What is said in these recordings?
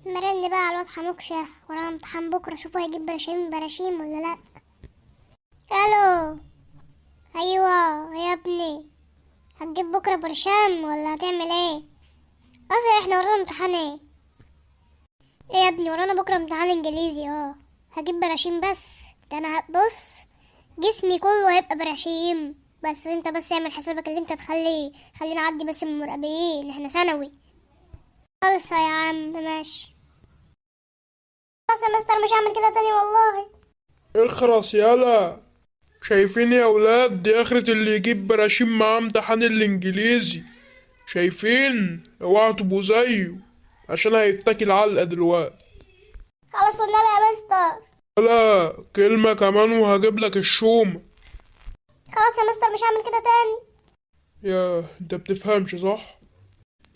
مرن بقى على الواد حموكشة، ورانا امتحان بكرة، شوفوا هيجيب براشيم براشيم ولا لأ. الو، ايوه يا ابني، هتجيب بكرة برشام ولا هتعمل ايه؟ اصل احنا ورانا امتحان ايه؟ ايه يا ابني، ورانا بكرة امتحان انجليزي. هجيب براشيم، بس ده انا بص جسمي كله هيبقى براشيم، بس انت بس اعمل حسابك اللي انت تخلي خلينا اعدي بس من المراقبين، احنا ثانوي. خلصة يا عم، ماشي. خلاص يا مستر، مش هعمل كده تاني والله. اخرس يالا. شايفين يا ولاد، دي اخرة اللي يجيب براشيم معاه امتحان الانجليزي. شايفين؟ اوعوا تبقوا زيه عشان هيتاكل علقة دلوقتي. خلاص والنبي يا مستر. لا كلمة كمان وهجيب لك الشومة. خلاص يا مستر، مش هعمل كده تاني. يا انت بتفهمش صح؟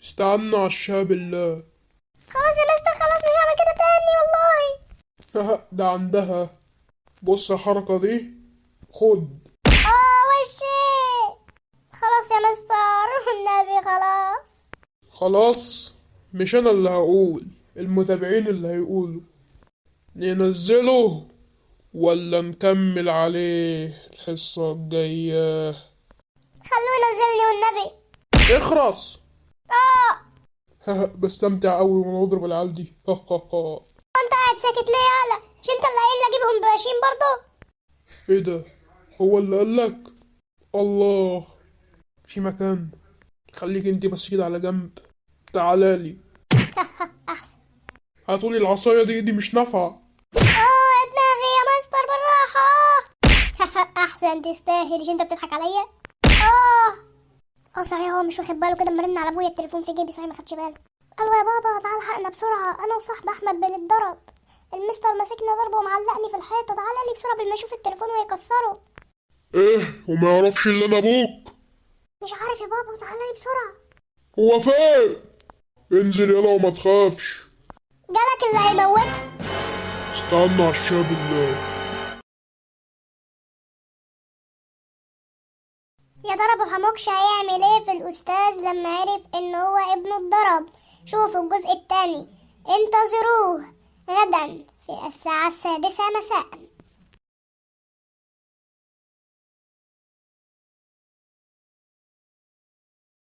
استنى على الشاب الله. خلاص يا مستر، خلاص مش هعمل كده تاني والله. ده عندها. بص الحركة دي، خد. وشي. خلاص يا مستر والنبي خلاص. خلاص مش انا اللي هقول، المتابعين اللي هيقولوا. ننزله ولا نكمل عليه الحصة الجاية؟ خلوه ينزلني والنبي. اخرس. بستمتع قوي وانا بضرب العيال دي. انت قاعد ساكت ليه يالا؟ مش انت اللي قايل لي اجيبهم براشيم برضو؟ ايه ده؟ هو اللي قالك؟ الله، في مكان. خليك انت بس كده على جنب، تعالالي. احسن. هاتولي العصاية دي، دي مش نافعة. يا دماغي يا مستر، بالراحة. احسن، تستاهل. مش انت بتضحك عليا؟ صحيح، هو مش واخد باله كده. اما رن على ابويا التليفون في جيبي، صحيح ما خدش باله. الو يا بابا، تعال حقنا بسرعة، انا وصاحب احمد بنتضرب، المستر ماسكنا ضربه ومعلقني في الحيطة، تعالى لي بسرعة قبل ما يشوف التليفون ويكسره. ايه؟ وما يعرفش اللي انا ابوك؟ مش عارف يا بابا، تعالى لي بسرعة. هو فين؟ انزل يلا وما تخافش. جالك اللي هيموتك. استنى على الشاب الله. يا ترى ابو حموكش هيعمل ايه في الاستاذ لما عرف ان هو ابنه اتضرب؟ شوفوا الجزء الثاني، انتظروه غدا في الساعة 6 مساء.